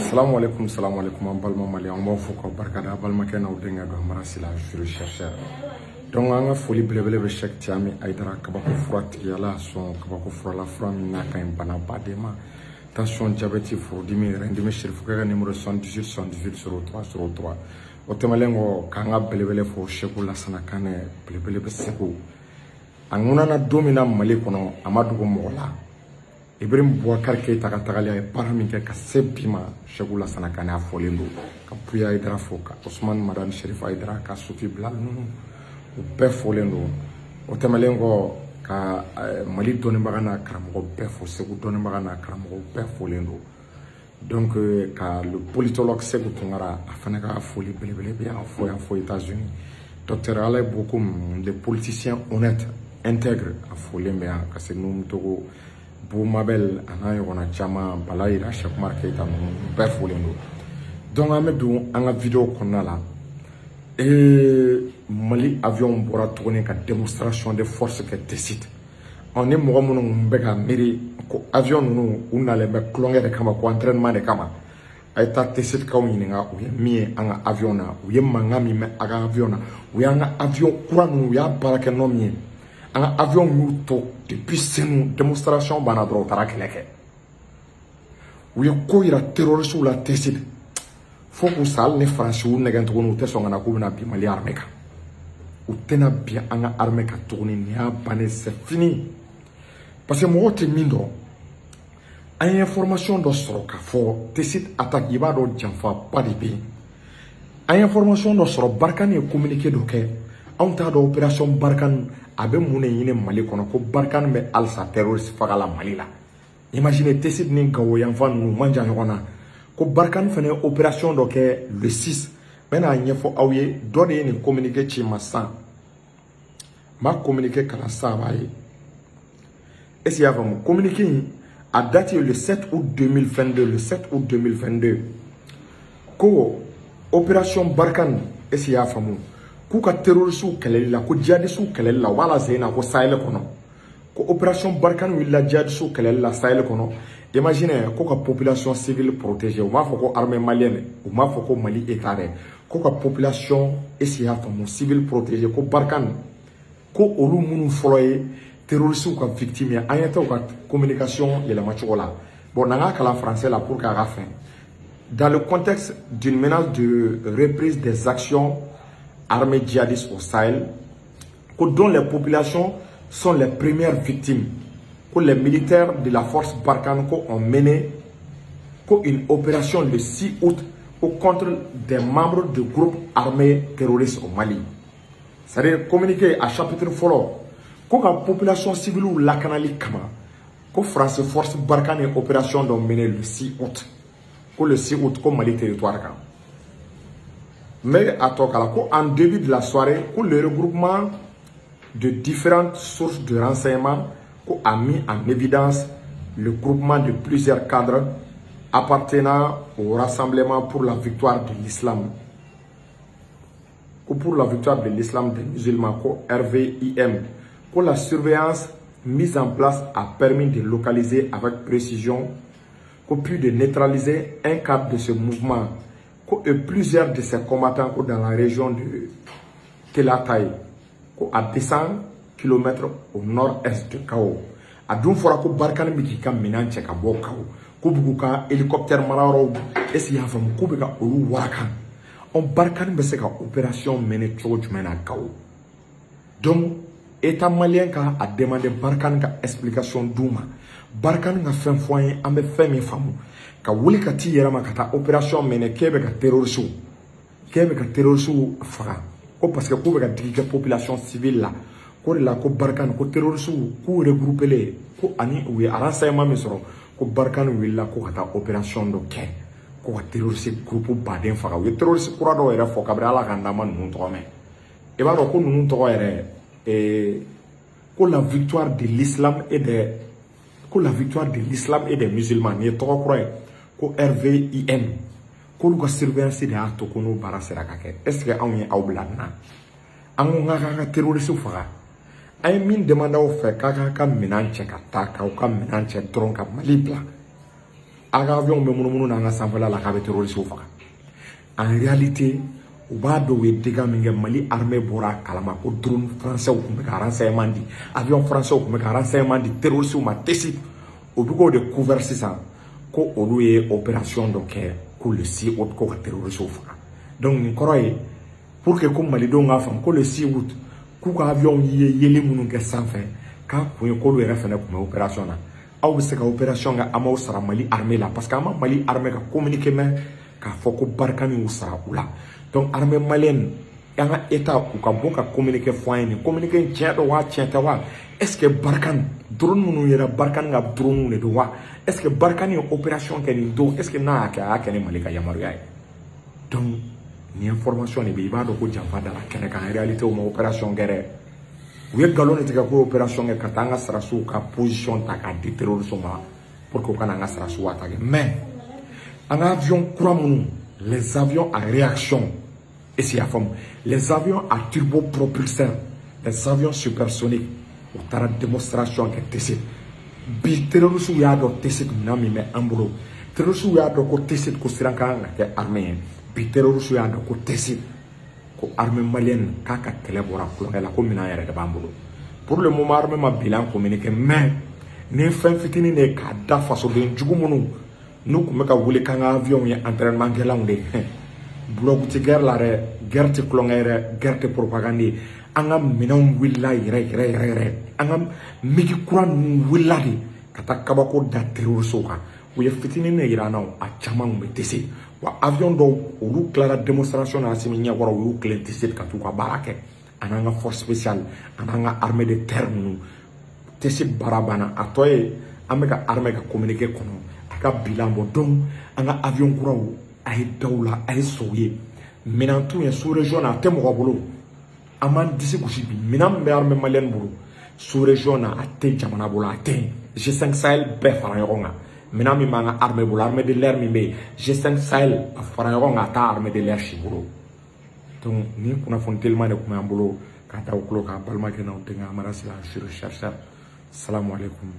Salamu alaikum, salamu alaikum, an balima mali, an b'aw fo k'aw barikada. Balimakɛ n'aw denkɛ don Amara Sila, juriste chercheur. Donc an ka foli belebele bɛ Cheikh Tiami Hayidara, kabako fura tigi. Ala sɔn kabako fura la, fura min n'a ka ɲi bana baden ma: tension, diabète, furudimi, rɛndimi. Sirifukɛ ka numéro 78 78 03 03. O tɛmɛnen kɔ, k'an ka belebele fo Seku Lasana Kanɛ, belebele bɛ Segu. A ŋunana don min na Mali kɔnɔ, a ma dogo mɔgɔ la. Ibrahim Boubacar Keita ka tagali, a ye baara min kɛ ka se bi ma, Seku Lasana Kanɛ, a fɔlen don. Ka Buya Hayidara fo, ka Osumani Madani Sherif Hayidara, ka Sofi Bilal ninnu, u bɛɛ fɔlen don. O tɛmɛnen kɔ, ka Mali dɔnnibaga n'a karamɔgɔ bɛɛ fo, Segu dɔnnibaga n'a karamɔgɔ bɛɛ fɔlen don. Donc ka le politologue Sekou Tunkara, a fana ka foli belebele bɛ yan fo yan fo États-Unis. Docteur Alain Bokoum, le politicien honnête, intègre, a fɔlen bɛ yan. Ka se Numu Togo, Bou Mabel, a n'a ɲɔgɔnna caman, Bala Yira, Cheikh Umar Keita ninnu bɛɛ fɔlen don. Donc an bɛ don an ka vidéo kɔnɔna la. Mali avion bɔra tuguni ka démonstration de force kɛ Tessit. Ɔ ni mɔgɔ minnu bɛ ka miiri ko avion ninnu u nalen bɛ tulonkɛ de kama, ko entraînement de kama, a ye taa Tessit kaw ɲininka u ye min ye an ka avion na, u ye mankan min mɛn a ka avion na, u y'an ka avion kura ninnu, u y'a baara kɛ nɔ min ye. An ka avion y'u to depuis Senu, démonstration banna dɔrɔn, u taara kɛlɛ kɛ. U ye ko yira terroriste la Tessit fo k'u sa. Hali ni Faransi y'u nɛgɛn tuguni, u tɛ sɔn ka na k'u bɛna bin Mali armée kan. U tɛna bin an ka armée kan tuguni. Nin y'a bannen, c'est fini. Parce que mɔgɔw tɛ min dɔn, an ye information dɔ sɔrɔ k'a fɔ Tessit attaque, i b'a dɔn janfaba de bɛ yen. An ye information dɔ sɔrɔ, Barkhane ye communiqué dɔ kɛ. Anw t'a dɔn opération Barkhane a bɛ mun de ɲini Mali kɔnɔ, ko Barkhane bɛ halisa terroriste faga la Mali la. Imagine, Tessit ni Gawo yanfan ninnu man jan ɲɔgɔn na, ko Barkhane fana ye opération dɔ kɛ le 6. N bɛna ɲɛfɔ aw ye. Dɔ de ye nin communiqué ci ma sisan, n b'a communiqué kalan sisan, a b'a ye. Est-ce que i y'a faamu? Communiqué in a date ye le 7 août 2022, le 7 août 2022, ko opération Barkhane, est-ce que i y'a faamu, k'u ka terroriste kɛlɛli la, ko djihadistes kɛlɛli la, u b'a la sen na ko Sahel kɔnɔ, ko opération Barkhane wulila djihadistes kɛlɛli la Sahel kɔnɔ. Imagine, ko ka population civile protéger. U m'a fɔ ko armée malienne, u m'a fɔ ko Mali état dɛ, ko ka population, est-ce que i y'a faamu, civile protéger, ko Barkhane, ko olu minnu fɔlɔ ye terroristes ka victime ye. An ɲɛ tɛ u ka communication yɛlɛmacogo la. Bon, n'an ka kalan français la pour k'a ka fɛn. Dans le contexte d'une menace de reprise des actions armées djihadistes au Sahel, que dont les populations sont les premières victimes, que les militaires de la force Barkhane ont mené une opération le 6 août contre des membres de groupes armés terroristes au Mali. C'est-à-dire, communiqué à chapitre fɔlɔ, ko ka population civile lakanali kama, ko France force Barkhane ye opération dɔ mené le 6 août, ko le 6 août, ko Mali territoire kan. Mais a tɔ kala ko en début de la soirée, ko le regroupement de différentes sources de renseignements ko a mis en évidence le groupement de plusieurs cadres appartenant au Rassemblement pour la victoire de l'islam, ko pour la victoire de l'islam des musulmans, ko RVIM, ko la surveillance mise en place a permis de localiser avec précision, ko puis de neutraliser un cadre de ce mouvement ko et plusieurs de ses combattants ko dans la région de Telataï, ko à 200 km au nord-est de Gao. A dun fɔra ko Barkhane bɛ k'i ka minɛn cɛ ka bɔ Gao, k'u bɛ k'u ka hélicoptère marayɔrɔw, est-ce que i y'a faamu, k'u bɛ ka olu waraka. Ɔ Barkhane bɛ se ka opération mener cogo jumɛn na Gao? Donc état malien ka a demander Barkhane ka explication d'u ma, Barkhane ka fɛn fɔ an ye, an bɛ fɛn min faamu. Ka wuli ka t'i yɛrɛ ma ka taa opération mener k'e bɛ ka terroriste faga, ko parce que k'u bɛ ka digi kɛ population civile la, ko de la ko Barkhane, ko terroriste k'u regroupé, ko ani u ye renseignement min sɔrɔ, ko Barkhane wulila ko ka taa opération dɔ kɛ, ko ka terroriste groupe baden faga. U ye terroriste kura dɔw yɛrɛ fɔ kabini Ala k'an d'an ma ninnu tɔgɔ mɛn. I b'a dɔn ko ninnu tɔgɔ yɛrɛ, ko la victoire de l'islam et des, ko la victoire de l'islam et des musulmans, nin ye tɔgɔ kura ye, ko RVIM, k'olu ka surveillance de y'a to ko n'o baara sera ka kɛ. Est ce que anw ye aw bila nin na? An ko k'a ka terroriste faga. An ye min demande aw fɛ, k'a k'a ka minɛn cɛ ka taa, k'aw ka minɛn cɛ dɔrɔn ka Mali bila. A ka avion bɛ munumunu n'an ka sanfɛla la k'a bɛ terroriste faga. En réalité, u b'a dɔn u ye dégâts min kɛ. Mali armée bɔra a kalama ko drone français tun bɛ ka renseignement di, avion français tun bɛ ka renseignement di terroristes ma Tessit. U bɛ k'o de couvert sisan ko olu ye opération dɔ kɛ ko le 6 août ko ka terroristes faga. Donc nin kɔrɔ ye pour que ko malidenw k'a faamu ko le 6 août k'u ka avion ye yeli minnu kɛ sanfɛ, k'a kun ye k'olu yɛrɛ fɛnɛ tun bɛ opération na. Aw bɛ se ka opération kɛ, an m'aw sara Mali armée la, parce que an ma Mali armée ka communiqué mɛn k'a fɔ ko Barkhane y'u sara u la. Donc armée malienne, an ka état, u ka bɔ ka communiqué fɔ an ye, nin communiqué in tiɲɛ don wa, tiɲɛ tɛ wa? Est ce que Barkhane drone minnu yera, Barkhane ka drone de don wa? Est ce que Barkhane ye opération kɛ nin don? Est ce que n'a y'a kɛ, a y'a kɛ ni Mali ka yamaruya ye? Donc nin information de bɛ, i b'a dɔn ko janfa dara kɛnɛ kan. En réalité, u ma opération kɛ dɛ, u ye nkalon de tigɛ ko opération kɛ ka taa an ka sɔrɔdasiw ka position ta k'a di terroristes ma pour que u kana an ka sɔrɔdasiw attaquer. Mais an ka avion kura minnu, les avions à réaction, est-ce que i y'a faamu, les avions à turbopropulseur, les avions supersoniques, u taara démonstration kɛ Tessit. Bi terroristes y'a dɔn Tessit minɛn min bɛ an bolo, terroristes y'a dɔn ko Tessit ko siran ka kan ka kɛ armée ye. Bi terroristes y'a dɔn ko Tessit ko armée malienne k'a ka kɛlɛ bɔra kulonkɛ la, ko minɛn yɛrɛ de b'an bolo. Pour le moment, armée ma bilan communiqué, mais ni fɛn fitinin de ye k'a da fasoden jugu minnu n'u tun bɛ ka wuli k'an ka avion ye entraînement kɛlanw de ye. Blague tɛ guerre la dɛ, guerre tɛ kulonkɛ ye dɛ, guerre tɛ propagande ye. An ka minɛnw wulila yɛrɛ yɛrɛ yɛrɛ yɛrɛ, an ka MiG kura ninnu wulila de ka taa kabako da terroristes kan. U ye fitinin de yira an na, a caman tun bɛ Tessit wa. Avion dɔw, olu tilara démonstration na Assimi ɲɛkɔrɔ, u y'u tilen Tessit ka t'u ka baara kɛ, ani an ka force spéciale, ani an ka armée de terre ninnu. Tessit baara banna, a tɔ ye an bɛ ka armée ka communiqué kɔnɔ, a ka bilan bɔ. Donc an ka avion kuraw, a ye daw la, a ye sɔw ye, minɛn t'u ye sous région na, a tɛ mɔgɔ bolo. An b'an disi gosi bi, minɛn min bɛ armée malienne bolo sous région na, a tɛ jamana bolo, a tɛ yen. G5 Sahel bɛɛ fara ɲɔgɔn kan, minɛn min b'an ka armée bolo, armée de l'air min bɛ yen, G5 Sahel a fara ɲɔgɔn kan, a t'a armée de l'air si bolo. Donc nin kunnafoni teliman de tun b'an bolo k'a da aw tulo kan. Balimakɛ n'aw denkɛ Amara Sila, je suis chercheur. Salam alaikum.